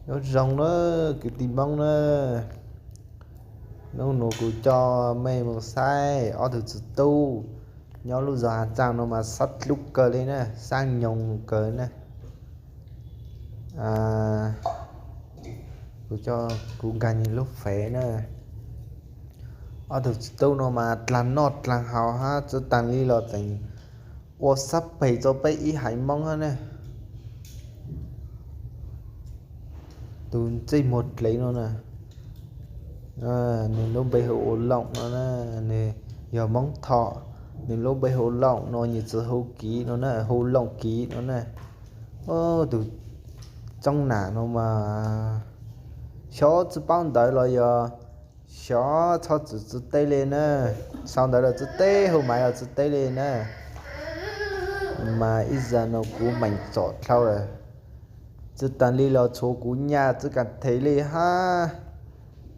Nyob zoo na kwv tij Hmoob na, hnub no kuv coj mej mus saib ob tug txiv tub nyob lub zos Hav Tsaam no mas sab dlub kawg li na, sab nyoos kawg na. Kuv coj, kuv nkag nws lub fev na. Ob tug txiv tub no mas dlaag noj dlaag haus hab tsi taag li los tseem ua sab peg rua peb ib haiv Moob hab na. Tus ntsej muag dlev no na, nws lub npe hu ua Looj no na, nws yog Moob Thoj. Nws lub npe hu Looj no, nws txiv hu Kiv no na, hu Looj Kiv no na. Tus tsoob nam no mas xyov tsi paub ntawv los yog xyov txhob txwm tsi teb li na, sau ntawv los tsi teb, hu maiv los tsi teb li na. Mas ib zag no kuv meem txom dlhau lawm, tsi taag li los tshuav kuv nyaj tsi kaam them li hab.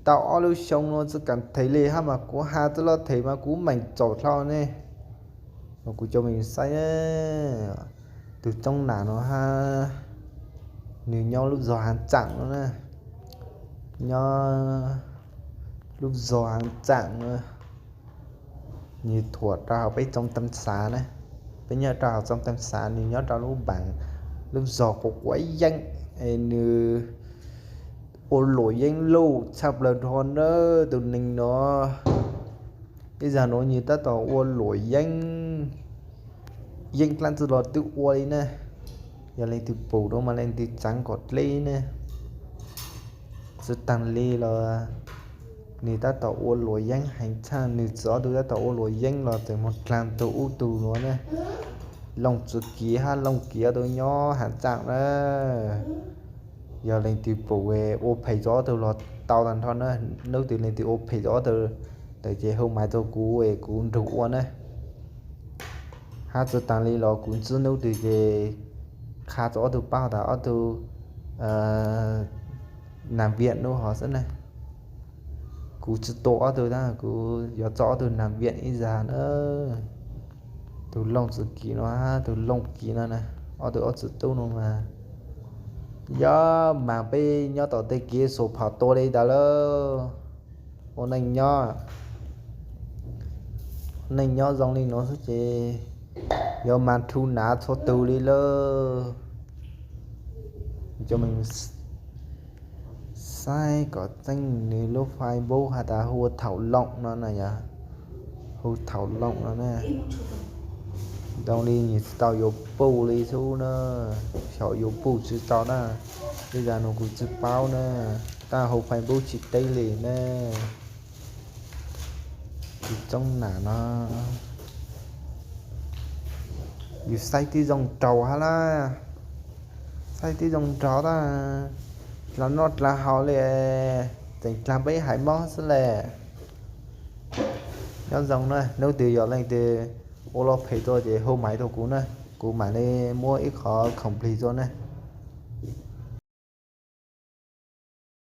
Tau ob lub xyoo no tsi kaam them li hab mas kuv has tsi lug them mas kuv meem txom dlhau ne. Kuv coj mej saib, tus tsoob nam no hab, nws nyob lub zog Hav Tsaam no na, nyob lub zog Hav Tsaam no. Nws thuam rau hauv peb Txoov Taab Xaav na, peb nyob rau hauv Txoov Taab Xaav, nws nyob rau lub npaam, lub zog quav quav yeeb, es nws ua luam yeeb luj tshaj plawg nrho na tus neeg no. Ib zag nuav nws tab tom ua luam yeeb, yeeb dlaab tsi los twb ua li na. Yog leej twg pum nuav mas leej twg txaav kom dleb ne. Tsi taag li los nws tab tom ua luam yeeb heev tshaj, nws txiv ob tug tab tom ua luam yeeb los tseem moog dlaag tug ub tug nuav ne. Looj Txwv Kiv hab Looj Kiv ob tug nyob Hav Tsaam na. Yog leej twg pum ua phem rua ob tug los tau taag nrho na. Nub twg leej twg ua phem rua ob tug lawm ces hu maiv rua kuv es kuv nrug ua na. Hab tsi taag li los kuv ntsib nub twg ces qha rua ob tug paub tas ob tug nam viam nub hov xwb na. Kuv tsi tua ob tug na, kuv yuav tso ob tug nam viam ib zag na. Tus Looj Txwv Kiv no hab tus Looj Kiv no na, ob tug ob txiv tub no mas yog mas peb nyob tom tej kev xuas phom tua li tas lawm. Ua neej nyob, neej nyob zoo li nuav xwb ces yog mas rhu nav txhua tug li lawm. Coj mej saib kom tseeb, nws lub Facebook has tas hu ua Thaum Looj no na yog, hu Thaum Looj no na. Zoo li nws tsi tau yuav puj li xwb na, xyov yuav puj tsi tau na. Ib zag nuav kuv tsi paub na, tab hu Facebook tsi teb li na. Tus tsoob nam no, yus saib tib zoo nraug hab lab, saib tib zoo nraug tab, dlaag noj dlaag haus li, tseem dlaag peb haiv Moob xwb le. Nyob zoo na, nub twg yog leej twg ua lub phem rua ces hu maiv rua kuv na, kuv maam le muab ib qho khoom plig rua na.